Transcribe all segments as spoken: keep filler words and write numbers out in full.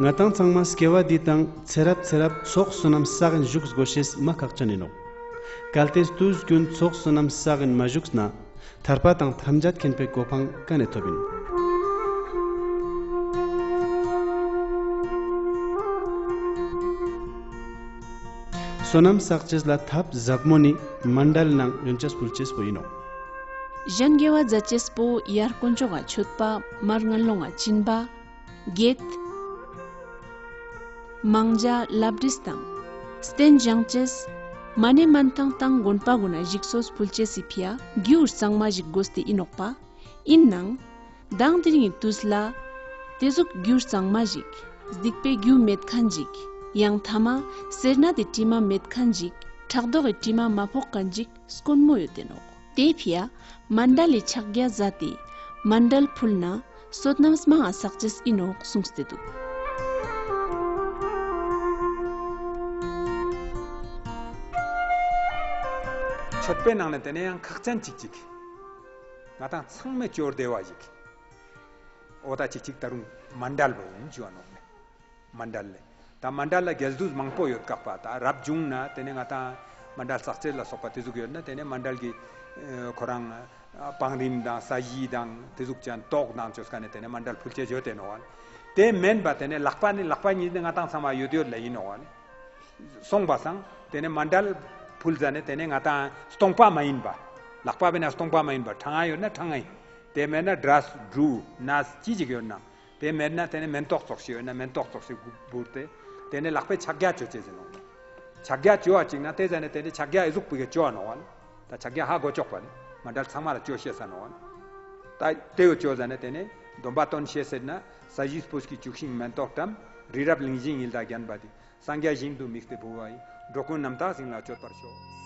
ང་ཏང་ཚང་མ་སྐྱེ་བ་འདི་དང་ཚེ་རབས་ཚེ་རབས་ཚོགས་བསོད་ནམས་བསགས་ཨིན་བཞུགས་དགོས་ཤེས་མ་ཁག་ཅན་ཨིན་ནོག། གལ་ཏེ་དུས་རྒྱུན་ཚོགས་བསོད་ནམས་བསགས་ཨིན་མ་བཞུགས་ན་ཐར་པ་དང་ཐམས་ཅད་མཁྱེན་པའི་གོ་འཕང་ཀ་ནེ་ཐོབ་ཨིན། བསོད་ནམས་བསགས་ཅེས་ལ་ཐབས་ཟབ་མོ་ནི་མཎྜལ་ནང་ཡོན་ཆབ་ཕུལ་ཅེས་པོ་ཨིན་ནོག། གཞན་དགེ་བ་མཛད་ཅེས་པོ་ཡར་དཀོན་མཆོག་ག་མཆོད་པ། མར་ངན་སློང་ང་སྦྱིན་པ། བགེགས། མང་ཇ་ལབ་བྲིས་དང་། རྟེན་བཞེངས་ཅེས། མ་ཎི་མན་ཐང་དང་དགོན་པ་གུན་ན་ཞིག་གསོས་ཕུལ་ཅེས་སི་ཕི་འ་རྒྱུ་གཙང་མ་ཞིག་དགོས་ཏེ་ཨིན་ནོག་པ། ཨིན་ནའང་མདང་དེ་རིང་ངི་དུས་ལ་དེ་ཟུག་རྒྱུ་གཙང་མ་ཞིག། སྡིག་པའི་རྒྱུ་མེད་ཁན་ཞིག། ཡང་ཐ་མ་སེར་སྣ་དེ་དྲི་མ་མེད་ཁན་ཞིག། ཕྲག་དོག་གི་དྲི་མ་མ་ཕོག་ཁན་ཞིག་དཀོན་མོ་ཡོད་དེ་ནོག། དེའི་ཕི་འ་མཎྜལ་ལི་ཕྱག་རྒྱ་ཟ་སྟེ་མཎྜལ་ཕུལ་ན་བསོད་ནམས་མང་ང་བསགས་ཅེས་ཨིན་ནོག་གསུངས་ཏེ་དུག། མཆོད་པའི་ནང་ནེ་དེ་ནེ་ཡང་ཁག་ཅན་ཅིག་ཅིག་ང་ཏང་ཚང་མས་ཅོ་བདེ་བ་ཞིག། འོ་ད་ཅིག་ཅིག་ད་རུང་མཎྜལ་བོ་ཨིན་ཞུ་བ་ནོག་ནེ། མཎྜལ་ལེ། ད་མཎྜལ་ལ་རྒྱལ་དུས་མང་པོ་ཡོད་ཀག་པ། ད་རབ་བྱུང་ན་དེ་ནེ་ང་ཏང་མཎྜལ་བསགས་ཅེས་ལ་སོགས་པ་དེ་ཟུག་ཡོད་ན་དེ་ནེ་མཎྜལ་གྱི་ཨ་ཁོ་རང་ཨ་བང་རིམ་དང་ས་གཞི་དང་དེ་ཟུག་ཅན་ཏོག་དང་ཅོས་ཀ་ནེ་དེ་ནེ་མཎྜལ་ཕུལ་ཅེས་ཡོད་དེ་ནོག་པ། དེ་མན་པ་དེ་ནེ་ལག་པ་ནི་ལག་པ་གཉིས་ནི་ང་ཏང་ཚང་མ་ཡོད་ཡོད་ལ་ཨིན་ནོག་པ། སོང་པ་སང་དེ་ནེ་མཎྜལ་ཕུལ་ཟ་ནེ་དེ་ནེ་ང་ཏང་སྟོང་པ་མ་ཡིན་པ། ལག་པ་བེ་ན་སྟོང་པ་མ་ཡིན་པ་ཕྲེང་ང་ཡོད་ན་ཕྲེང་ང་ཡིན། དེ་མེད་ན་སྒྲ་འབྲུ་གནས་ཅི་ཞིག་ཡོད་ན། དེ་མེད་ན་དེ་ནེ་མེན་ཏོག་ཙོགས་ཤིག་ཡོད་ན་མེན་ཏོག་ཙོགས་ཤིག་བོར་ཏེ་དེ་ནེ་ལག་པའི་ཕྱག་རྒྱ་ཅོ་ཅེས་ཨིན་ནོག། ཕྱག་རྒྱ་ཅོ་བ་ཅིག་ན་དེ་ཟ་ནེ་དེ་ནེ་ཕྱག་རྒྱ་ཨི་ཟུག་པོ་གི་ཅོ་བ་ནོག་པ། ད་ཕྱག་རྒྱ་ཧ་གོ་ཅོག་པ་ནི་མཎྜལ་ཚང་མ་ལ་ཅོ་ཤེས་ས་ནོག་པ། ད་དེ་བོ་ཅོ་ཟ་ནེ་དེ་ནེ་སྡོམ་པ་དོན་ཤེས་ཟེར་ན་ས་གཞིའི་སྤོས་ཀྱི་བཅུད་ཤིང་མེན་ཏོག་བཀྲམ། རི་རབ་གླིང་བཞི་ཡིད་ལ་བརྒྱན་པ་དེ། སངས་རྒྱས་ཞིང་དུ་དམིགས་ཏེ་འབུལ་བ་ཡིས། འགྲོ་ཀུན་རྣམ་དག་ཞིང་ལ་སྤྱོད་པར་ཤོག།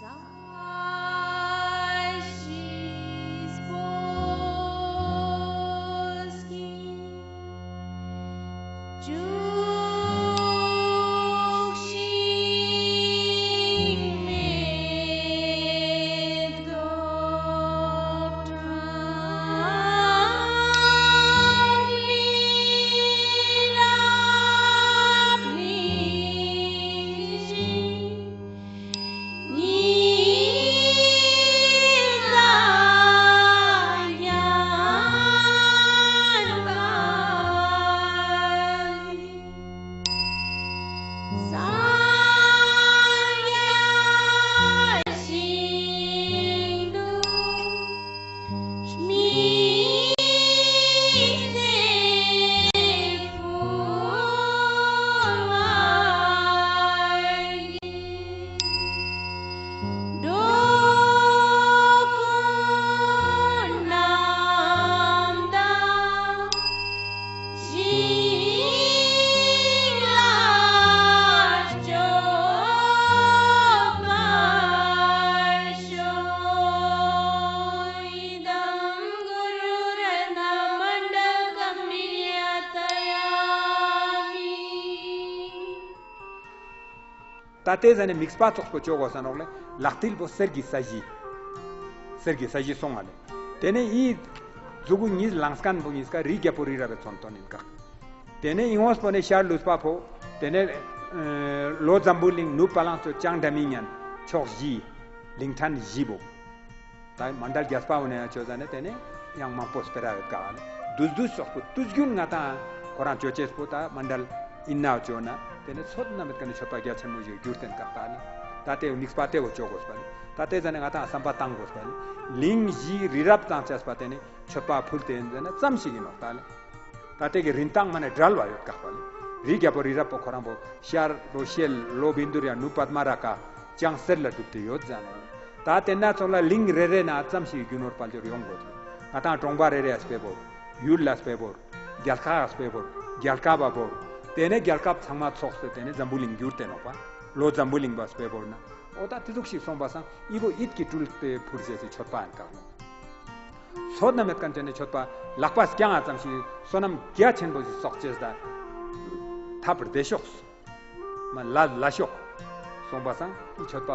ད་དེ་ཟ་ནེ་དམིགས་པ་ཙོགས་པོ་ཅོ་གོས་ས་ནོག་ལེ། ལག་མཐིལ་པོ་གསེར་གྱི་ས་གཞི། གསེར་གྱི་ས་གཞི་སོང་ང་ལེ། དེ་ནེ་ཨི་མཛུ་གུ་གཉིས་ལངས་ཁན་པོ་གཉིས་ཀ་རིའི་རྒྱལ་པོ་རི་རབ་བི་མཚོན་དོན་ཨིན་ཀག། དེ་ནེ་ཨི་ངོས་པོ་ནེ་ཤར་ལུས་པ་པོ། དེ་ནེ་ལྷོ་འཛམ་བུ་གླིང་ནུབ་བ་ལང་སྤྱོད་བྱང་སྒྲ་མི་སྙན་ཕྱོགས་བཞི། གླིང་ཕྲན་བཞི་པོ། ད་མཎྜལ་རྒྱས་པ་བོ་ནེ་ཡང་ཅོ་ཟ་ནེ་དེ་ནེ་ཡང་མང་པོ་སྤེ་ར་ཡོད་ཀག་ལེ། བདུད་བདུད་ཙོགས་པོ་དུས་རྒྱུན་ང་ཏང་ཁོ་རང་ཅོ་ཅེས་པོ་ད་མཎྜལ་ཨིན་ན་ཅོ་ན་དེ་ནེ་ཚོད་ན་མེད་ཁན་ནི་མཆོད་པ་རྒྱ་ཆེན་མོ་ཞིག་གྱུར་ཏེ་ཨིན་ཀག་ད་ལེ། ད་དེ་དམིགས་པ་དེ་བོ་ཅོ་གོས་པ་ལེ། ད་དེ་ཟ་ནེ་ང་ཏང་བསམ་པ་བཏང་གོས་པ་ལེ། གླིང་བཞི་རི་རབ་དང་བཅས་པ་དེ་ནེ་མཆོད་པ་ཕུལ་ཏེ་ཨིན་ཟ་ནེ་ཙམ་ཞིག་ཨིན་ནོག་ད་ལེ། ད་དེ་གི་རིན་ཐང་མ་ནེ་བྲལ་བ་ཡོད་ཀག་པ་ལེ། རིའི་རྒྱལ་པོ་རི་རབ་པོ་ཁོ་རང་པོ་ཤར་ལྷོ་ཤེལ་ལྷོ་བཻ་ཌཱུརྱ་ནུབ་པདྨ་རཱ་ཀ་བྱང་གསེར་ལ་གྲུབ་སྟེ་ཡོད་ཟ་ནོག། ད་དེ་ན་ཚོགས་ལ་གླིང་རེ་རེ་ན་ཙམ་ཞིག་རྒྱུ་ནོར་དཔལ་འབྱོར་ཡོང་གོས། ང་ཏང་གྲོང་པ་རེ་རེ་ཡ་སྤེ་བོར། ཡུལ་ལ་སྤེ་བོར། རྒྱལ་ཁབ་ལ་སྤེ་བོར། རྒྱལ་ཁབ་བ་བོར། དེ་ནེ་རྒྱལ་ཁབ་ཚང་མ་ཚོགས་ཏེ་དེ་ནེ་འཛམ་བུ་གླིང་གྱུར་ཏེ་ནོག་པ། ལྷོ་འཛམ་བུ་གླིང་བ་སྤེ་བོར་ན། འོ་ད་དེ་ཟུག་ཞིག་སོང་པ་སང་ཨི་བོ་ཡིད་ཀྱིས་སྤྲུལ་ཏེ་ཕུལ་ཅེས་སི་མཆོད་པ་ཨིན་ཀག་ནོག། ཚོད་ན་མེད་ཁན་ཅན་ནི་མཆོད་པ་ལག་པ་རྐྱང་ང་ཙམ་ཞིག་བསོད་ནམས་རྒྱ་ཆེན་པོ་ཞིག་གསོག་ཅེས་ད་ཐབས་བདེ་ཤོག། མ་ལ་ལ་ཤོག་སོང་པ་སང་ཨི་མཆོད་པ་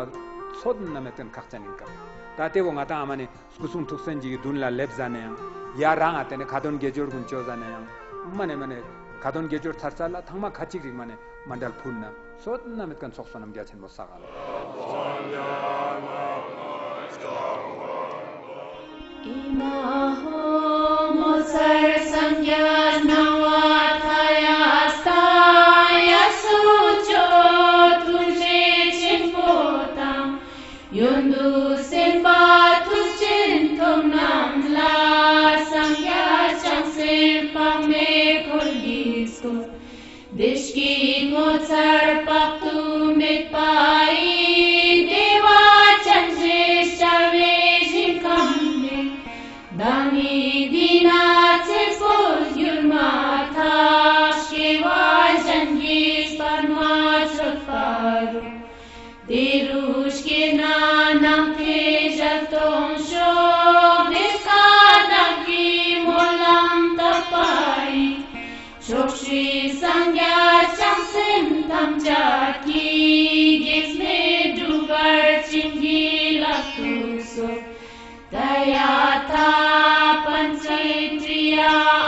ཚོད་ན་མེད་ཁན་ཁག་ཅན་ཨིན་ཀག། ད་དེ་བོ་ང་ཏང་ཨ་མ་ནེ་སྐུ་གསུང་ཐུགས་སེན་ཅིག་གི་མདུན་ལ་ལེབ་ཟ་ནེ་ཡང་། ཡ་རང་ང་དེ་ནེ་ཁ་འདོན་དགེ་སྦྱོར་གུན་ཅོ་ཟ་ནེ་ཡང་། མ་ནེ་མ་ནེ་ ཁ་ཏོན་དགེ་སྦྱོར་ཚར་ཚར་ལ་ཐང་མ་ཁ་ཅིག་རིང་མ་ནེ་མཎྜལ་ཕུལ་ན་བསོད་ནམས་མེད་ཁན་ཚོགས་བསོད་ནམས་རྒྱ་ཆེན་པོ་བསགས་ཨ་ལེ། ཨི་མ་ཧོ། ངོ་མཚར་སངས་རྒྱས་སྣང་བ་མཐའ་ཡས་ལྟ། ཡ་སོ་ཅོག་ཐུགས་རྗེ་ཆེན་པོ་དང་། ཡོན་དུ་སེམས་དཔའ་མཐུ་ཆེན་ཐོབ་རྣམས་ལ། སངས་རྒྱས་བྱང་སེམས་དཔག་མེད་འཁོར་གྱིས་བསྐོར། བདེ་སྐྱིད་ངོ་མཚར་དཔག་ཏུ་མེད་པ་ཡི། བདེ་བ་ཅན་ཞེས་བྱ་བའི་ཞིང་ཁམས་ནས། བདག་ནི་འདི་ན་ཚེ་འཕོས་གྱུར་མ་ཐག་སྐྱེ་བ་གཞན་གྱིས་བར་མ་ཆོད་པ་རུ། དེ་རུ་སྐྱེས་ན་ནམ་མཁའི་ཞལ་མཐོང་ཤོག་བདེ་དགའ་བདག་གི་སྨོན་ལམ་བཏབ་པ་ཡིས། ཕྱོགས་བཅུའི་སངས་རྒྱས་བྱང་སེམས་ཐམས་ཅད་ཀྱིས། དགེ་བསྙེན་སྒྲུབ་པར་བྱིན་གྱིས་བརླབ་ཏུ་གསོལ། ཏདྱ་ཐཱ། པཉྩེ་ཏྲི་ཡ་